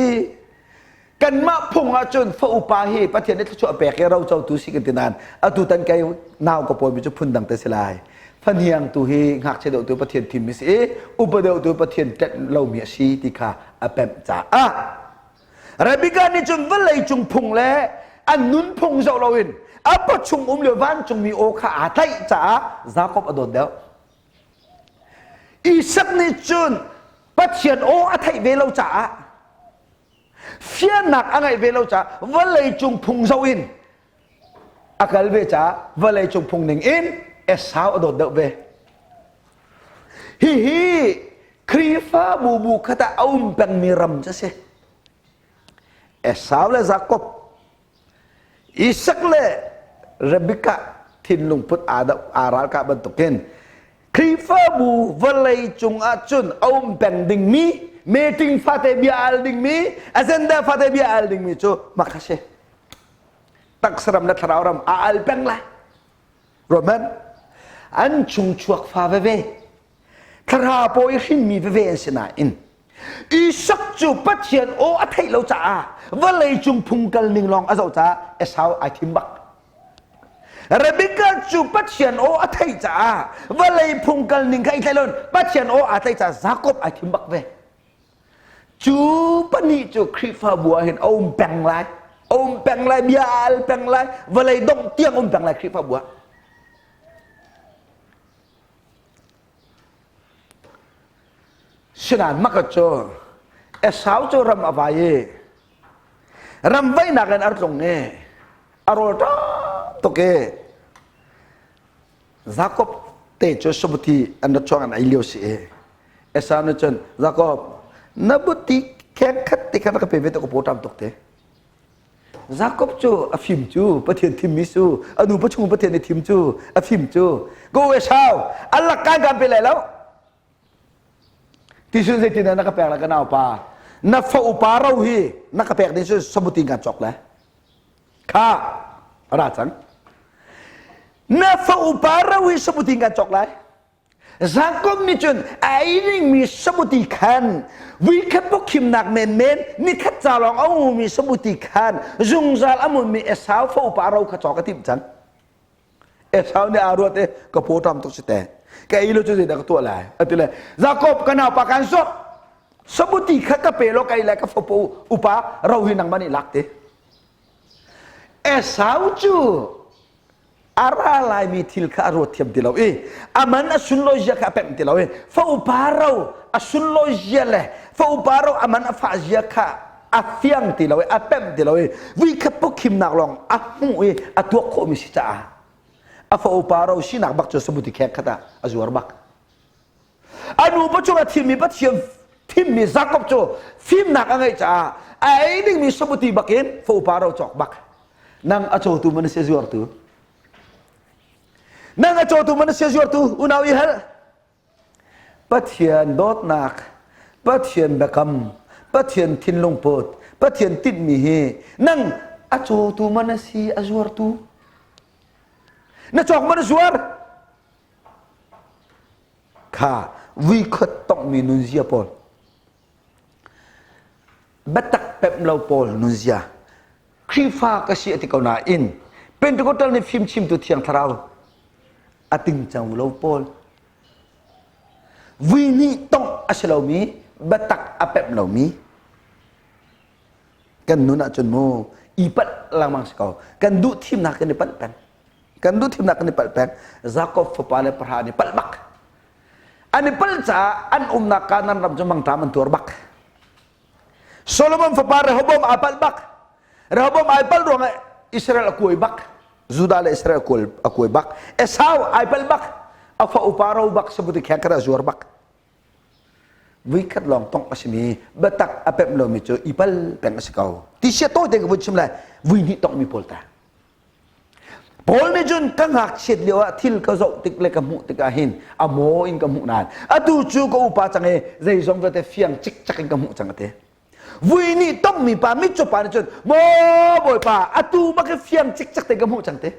kanmah phung ahcun fa upa hi Pathian nih thluachuah pek i rocotu si kan ti nain atu tan kei nau ka pawimi cu phundang te si lai fahniang tu hi ngakchia deuh tu Pathian thimmi si i upa deuh tu Pathian ṭanh lomi a si ti kha a pemh caah Rebekah nih cun vawleicung phung le an nunphung zoh loin a pawchung um lio vancungmi aw kha aa tlaih caah Jakob a dawt deuh. Isak nih cun Pathian aw a theih ve lo caah fiannak a ngeih ve lo caah vawleicung phung zoh in a kal ve caah vawleicung phung ning in Esau a dawt deuh ve. Hihi Khrihfabu bu khat ah a um pengmi ram cu a si. Esau le Jakob, Isak le Rebekah thinlung put aa doh aa ralkah bantukin Khrihfabu vawlei cung ah cun a um peng dingmi meeting fate bia al dingmi agenda fate bia al dingmi cu mak a si. Taksa ram le thlarau ram aa al peng lai. Roman an chungchuak fa veve thlarau pawi hrinmi veve an si nain Isak cu Pathian aw a theih lo caah vawlei cung phung kal ning lawng a zoh caah Esau ai thim bak. Rebekah cu Pathian aw a theih caah vawlei phung kal ning kha i tlaih loin Pathian aw aa tlaih caah Jakob ai thim bak ve. Cu pahnih cu Khrihfabu ah hin a um peng lai. A um peng lai, bia a al peng lai, vawlei dongh tiang um peng lai Khrihfabu ah. Sinain maka cu Esau cu ram a vai i ram vaihnak in a tlung i a rawl ṭam tuk i Jakob te cu sabuti an ra chuak an ei lio si i Esau nih cun Jakob na buti kheng khat te khan ka pe ve te ka paw ṭam tuk te Jakob cu a fim cu Pathian thimmi su a nu pachung Pathian nih thim cu a fim cu go Esau an lak kan kan pe lai lo ti sun zeitin na ka pek la ka nau pa na fa upa ro hi na ka pek ding cu sabuti kan cawk le Kha ra cang. Na fa upa ro hi sabutin kan cawk lai. Jakob nih cun a ei dingmi sabuti khan vuikhat pawkhimnak menmen nikhat ca lawng a ummi sabuti khan zungzal a munmi Esau fa upa ro kha cawk a timh cang. Esau nih aa ruat i ka paw ṭam tuk si te. Ka ei lo cu zeidah ka tuah lai? A ti le Jakob ka naupa kan zawt. Sabuti kha ka pe law ka ei lai ka fapa upa ro hi nangmah nih lak te. Esau cu a ra laimi thil kha a ruat thiam ti lo i a man a sunlawi zia kha a pemh ti lo i fa upa ro a sunlawi zia le fa upa ro a man a fah zia kha a fiang ti lo i a pemh ti lo i vuikhat pawkhimnak lawng a hmuh i a tuak khawhmi si caah a fa upa ro sinak bak cu sabuti khek khat ah a zuar bak. A nupa cung a thimmi Pathian thimmi Jakob cu fimnak a ngeih caah a ei dingmi sabuti bakin fa upa ro cawk bak. Nang a cawtu man si zuartu. Nang a cawtu man si zuartu unau i hal. Pathian dawtnak, Pathian biakam, Pathian thinlung put, Pathian tinhmi hi nang a cawtu man si a zuartu. Na cawk man zuar. Kha vuikhot tonghmi nunzia pawl biatak pemh lo pawl nunzia Khrihfa ka si a ti ko nain Pentecostal nih fimchimtu Thiang Thlarau a tingco lo pawl vui nih tongh a si lomi biatak a pemh lomi kan nun ahcun mu i palh lengmang si ko kan duh thimnak kan i palh peng Kan duh thimnak kan i palh peng. Jakob fapa le pahra an i palh bak. An i palh caah an umnak Kanaan ram cu mangṭam an tuar bak. Solomon fapa Rehoboam aa palh bak. Rehoboam ai palh ruangah Israel a kuai bak. Judah le Israel a kuai bak. Esau ai palh bak. A fa upa ro bak sabuti kheng khat a zuar bak. Vuikhat lawng tongh a simi biatak a pemh lomi cu i pal peng a si ko. Ti sia tawi te ka vun chim lai. Vui hnih tonghmi pawl ta. Paul nih cun ka ngakchiat lio ah thil ka zoh tik le ka hmuh tikah hin a maw in ka hmuh nain atu cu ka upa cang i zeizong vialte fiang cikcek in ka hmuh cang a ti. Vui nih tongmi pa mitcaw pa nih cun maw bawipa atu bak hi fiang cikcek te ka hmuh cang te.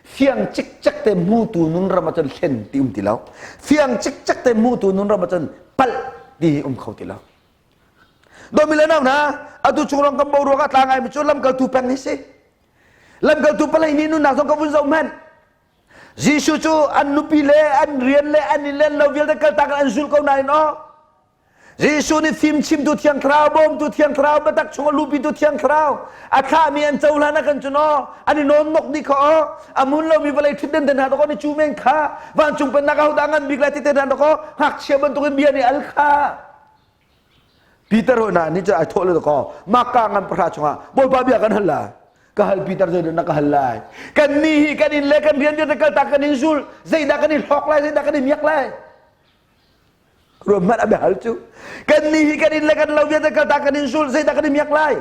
Fiang cikcek te hmutu nun ram ahcun hlen ti um ti lo. Fiang cikcek te hmutu nun ram ahcun palh ti um kho ti lo. Dawmi le nau hna, atu chung rong kan boruak ah tla ngaimi cu lamkaltu peng hi si. Lamkaltu palei nih nunnak zong ka vun zoh hmanh. Jesuh cu an nupi le an rian le an i len lo vialte kaltak in an zul ko nain aw. Jesuh nih fimchimtu Thiang Thlarau, bawmtu Thiang Thlarau, biatak chung a luhpitu Thiang Thlarau, a thlahmi an cohlan ah kan cun aw, an i nawnnok dih kha aw, a mun lomi vawlei ṭhutden te hna dawk an i cu men kha, vancung pennak ahodah ngan bik lai ti te hna dawk aw, ngakchia bantukin bia nih al kha. Peter hoi hna nih cun ai thawh le kaw maka ngan pahra chungah Bawipa bia kan hal lai ka hal Peter zeidah na ka hal lai kan ni hi kan in le kan rian vialte kaltak kan in zul zeidah kan i hlawk lai zeidah kan i miak lai ruam hmanh a biahal cu kan ni hi kan in le kan lo vialte kaltak kan in zul zeidah kan i miak lai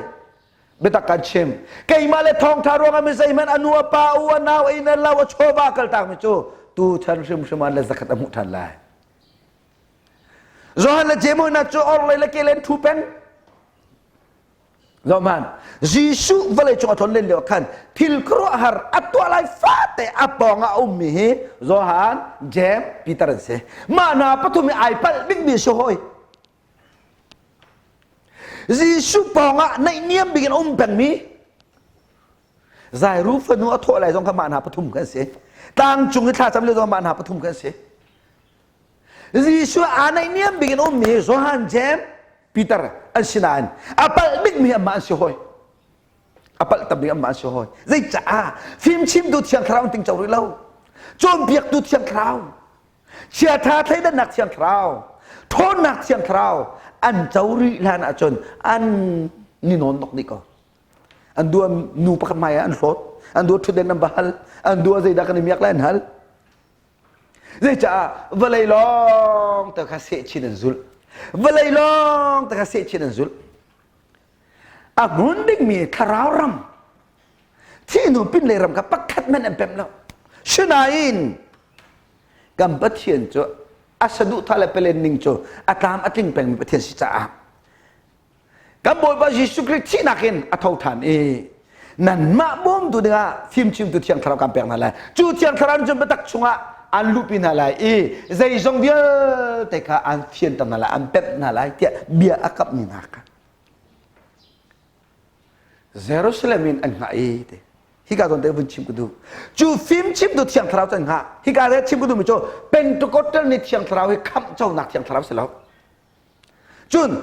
biatak kan chim keimah le thawngtha ruangah mi zeihmanh a nu a pa u a nau a inn a lo a chawva kaltak mi cu tu chan hrimhrim ah le zakhat a hmuh than lai Johan le Jeim hna cu orhlei le kehlei an ṭhu peng. Zohman, Jesuh vawlei cung a tlon len lio khan thil khuaruahhar a tuah lai fate a pawng ah a ummi hi Johan, Jeim, Peter an si. Mah hna pathum hi ai palh bikmi si hawi. Jesuh pawng ah naihniam bik in a um pengmi Zairu fanu a thawh lai zong kha mah hna pathum kan si. Tlang cung i thlacam lio zong mah hna pathum kan si. Jesuh aa naihniam bik in ummi Johan, Jeim, Peter an si nain a palh bikmi anmah an si hawi. A palh tam bik anmah an si hawi. Zeicaah fimchimtu Thiang Thlarau an tingco rih lo. Cawnpiaktu Thiang Thlarau, chiatha thleidannak Thiang Thlarau, ṭhawnnak Thiang Thlarau an co rih hlan ahcun an ni nawn nok dih ko. An dua nu pakhat hmai ah an hlawt, an dua ṭhutden an va hal, an dua zeidah kan i miak lai an hal. Zeicah vawlei lawng te kha sehchin an zulh. Vawlei lawng te kha sehchin an zulh. A hmun dingmi thlarau ram thihnu pinlei ram kha pakhat hmanh an pemh lo. Sinain kan Pathian cu a saduhthah le pelen ning cu a tlam a tling pengmi Pathian si caah Kan Bawipa Jesuh Khrih thihnak in a tho ṭhan i nanmah bawmtu dingah fimchimtu Thiang Thlarau kan pek hna lai. Cu Thiang Thlarau nih cun biatak chungah An luhpi hna lai i zeizong vialte kha an fianter hna lai, an pemh hna lai tiah bia a kamhmi hna kha. Jerusalem in an hngah i ti. Hika zawn te vun chim ka duh. Cu fim chimtu Thiang Thlarau cu an hngah. Hika te chim ka duhmi cu Pentecostal nih Thiang Thlarau hi khamh conak Thiang Thlarau si lo. Cun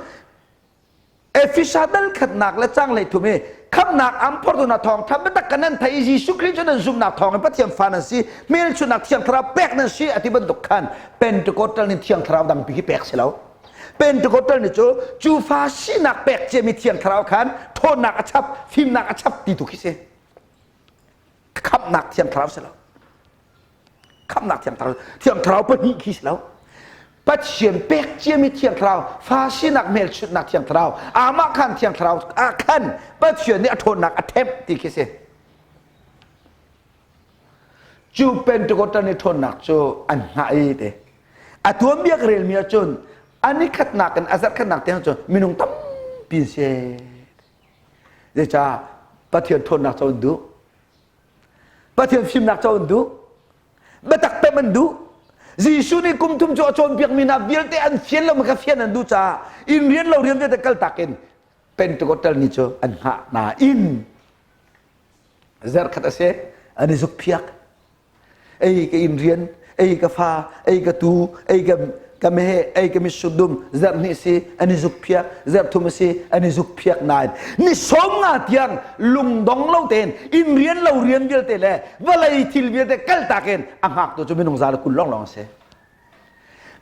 Efesa dal khatnak le cang lei thum i khamhnak an phortu hna thawng tha biatak kan nan thei i Jesuh Khrih cu nan zumhnak thawng in Pathian fa nan si hmelchunhnak Thiang Thlarau pek nan si a ti bantuk khan Pentecostal nih Thiang Thlarau dangpi hi pek si lo. Pentecostal nih cu cu fa sinak pek ciami Thiang Thlarau khan ṭhawnnak a chap, fimnak a chap ti tu khi si. Khamhnak Thiang Thlarau si lo. Khamhnak Thiang Thlarau, Thiang Thlarau pahnih khi si lo. Pathian pek ciami Thiang Thlarau, fa sinak hmelchunhnak Thiang Thlarau, amah khan Thiang Thlarau ah khan Pathian nih a ṭhawnnak a themh ti khi si. Cu Pentecostal ni ṭhawnnak cu an hngah i te. A tuanbia ka relmi ahcun a nikhatnak in a zarhkhatnak tiang cun minung tampi an si. Zeicah Pathian ṭhawnnak cu an duh. Pathian fimnak cu an duh. Biatak pem an duh. Jesuh nih kum thum cu a cawnpiakmi hna vialte an fian lo kha fian an duh caah inn rian lo rian vialte kaltak in Pentecostal ni cu an hngah nain zarkhat a si an i zukphiak ei ka inn rian ei ka fa ei ka tu ei ka ka meheh ei ka mitsur dum zarh hnih si an i zukphiak zarh thum a si an i zukphiak nain ni sawm nga tiang lungdong lo tein inn rian lo rian vialte le vawlei thil vialte kaltak in a hngaktu cu minung za le 20 lawnglawng a si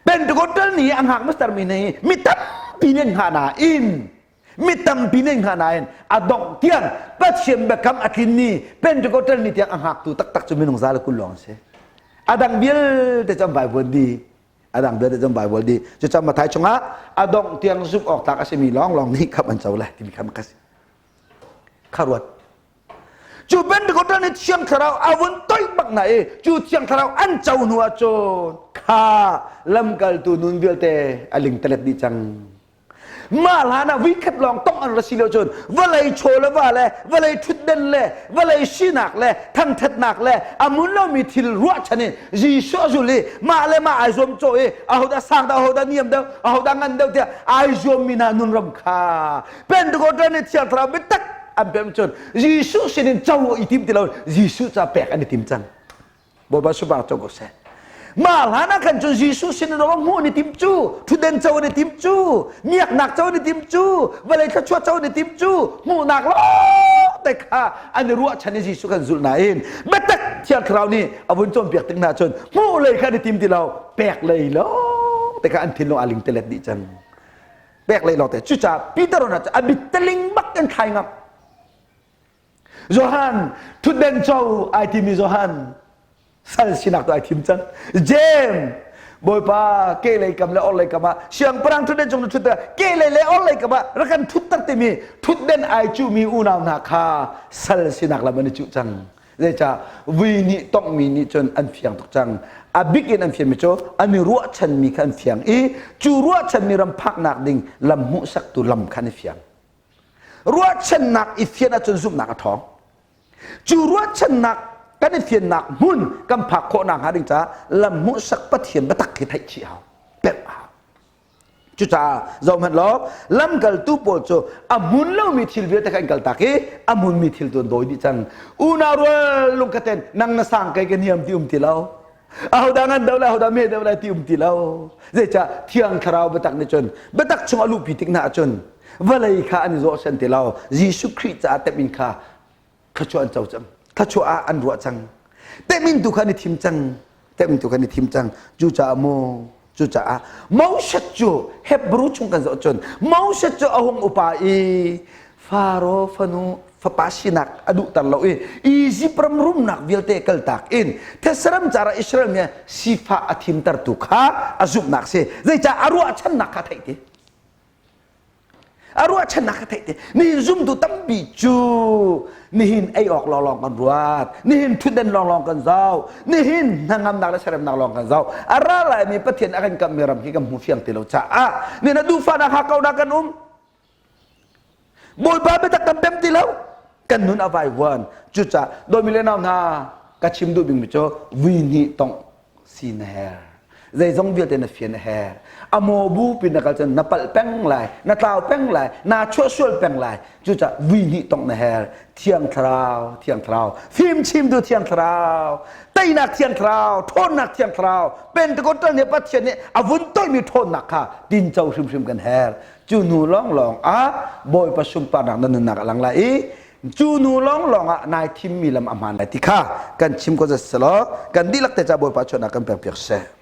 Pentecostal ni a hngak master mi nih mi tampi nih an hngah nain Mi tampi nih hngah nain a dongh tiang Pathian biakam a tlin ni Pentecostal ni tiang a hngaktu taktak cu minung za le 20 lawng an si. A dang vialte cu an vaivuan dih. A dang vialte cu an vaivuan dih. Cucaah Matthai chungah a dongh tiang zumh awk tlak a simi lawnglawng nih khamh an co lai timi kha ka si. Kha ruat. Cu Pentecostal nih Thiang Thlarau a vun toih bak na i cu Thiang Thlarau an co hnu ahcun kha lamkaltu nun vialte a lingtalet dih cang. Mah hlan ah vuikhat lawng tongh an ra si lo cun vawlei chaw le va le vawlei ṭhutden le vawlei sinak le thangṭhatnak le a mun lomi thil ruahchan in Jesuh a zul i mah le mah ai zuam cawh i ahodah sang deuh ahodah niam deuh ahodah ngan deuh tiah ai zuammi hna nunram kha Pentecostal nih Thiang Thlarau biatak an pem cun Jesuh sinin co i tim ti lo Jesuh ca pek an i tim cang. Bawipa subang co ko seh. Mah hlan ah khan cun Jesuh sin in hmuh an i tim cu, ṭhutden co an i tim cu, miaknak co an i tim cu, vawlei thluachuah co an i tim cu, hmuhnak lawngte kha an i ruahchan i Jesuh kan zulh nain biatak Thiang Thlarau nih a vun cawnpiak tik hna cun hmuh lei kha an i tim ti lo, pek lei lawngte kha an thinlung aa lingtelet dih cang. Pek lei lawngte. Cucaah Peter a bitteling bak in thlai ngam. Johan thutden co ai timi Johan sal sinak tu ai thim cang. James Bawipa ke lei kam le or lei kam ah siangpahrang thutden cung na thut ke lei le or lei kam ah rak kan thutter timi thutden ai cuhmi unau hna kha sal sinak lam an i cuh cang. Zeicah vui nih tonghmi nih cun an fiang tuk cang. A bik in an fianmi cu an i ruahchanmi kha an fiang i cu ruahchanmi ram phaknak ding lam hmuhsaktu lam kha an i fiang. Ruahchannak i fian ahcun zumhnak a ṭhawng. Cu ruahchannak kan i fiannak hmun kan phak khawh nakhnga ding caah lam hmuhsak Pathian biatak hi theih chih hau, pemh a hau. Cucaah zohhmanh law lamkaltu pawl cu a hmun lomi thil vialte kha an kaltak i a hmunmi thil tu an dawi dih cang. Unau rual lungkhaten nang na sang kei ka niam ti um ti lo. Ahodah ngan deuh lai ahodah me deuh lai ti um ti lo. Zeicah Thiang Thlarau biatak nih cun biatak chung a luhpi tik hna ahcun vawlei kha an i zawhsan ti lo. Jesuh Khrih caah temin kha thluachuah an co cang. Thluachuah ah an ruah cang. Temin tu kha an i thim cang. Temin tu kha an i thim cang. Cucaah mu cucaah Moses cu Hebrew chung kan zoh cun Moses cu a hung upa i Faro fanu fapa sinak a duhter lo i Izipt ram rumnak vialte kaltak in Thesram cara Israel mi sifah a thimtertu kha a zumhnak si. Zeicah a ruahchannak kha theih ti. A ruahchannak kha theih ti. Nihin zumtu tampi cu nihin ei awk lawnglawng kan ruat. Nihin thutden lawnglawng kan zoh. Nihin hnangamnak le seremnak lawng kan zoh. A ra laimi Pathian a kan kamhmi ram hi kan hmu fiang ti lo caah nihin a duhfahnak hakkauhnak kan um. Bawipa biatak kan pem ti lo. Kan nun a vaivuan. Cucaah dawmi le nau hna ka chim duh bikmi cu vui hnih tongh. Si na her. Zeizong vialte na fian a her. A maw bu pin na kal cun na palh peng lai, na tlau peng lai, naa chuah sual peng lai. Cucaah vui hnih tongh na her. Thiang Thlarau, Thiang Thlarau, fimchimtu Thiang Thlarau, teinak Thiang Thlarau, ṭhawnnak Thiang Thlarau, Pentecostal nih Pathian nih a vun toihmi ṭhawnnak kha tinco hrimhrim kan her. Cu hnu lawnglawng ah Bawipa sunparnak na nunnak a lang lai i cu hnu lawnglawng ah nai thimmi lam a hmaan lai ti kha kan chim ko selaw kan dihlak te ca Bawipa chuahnak kan pek piak seh.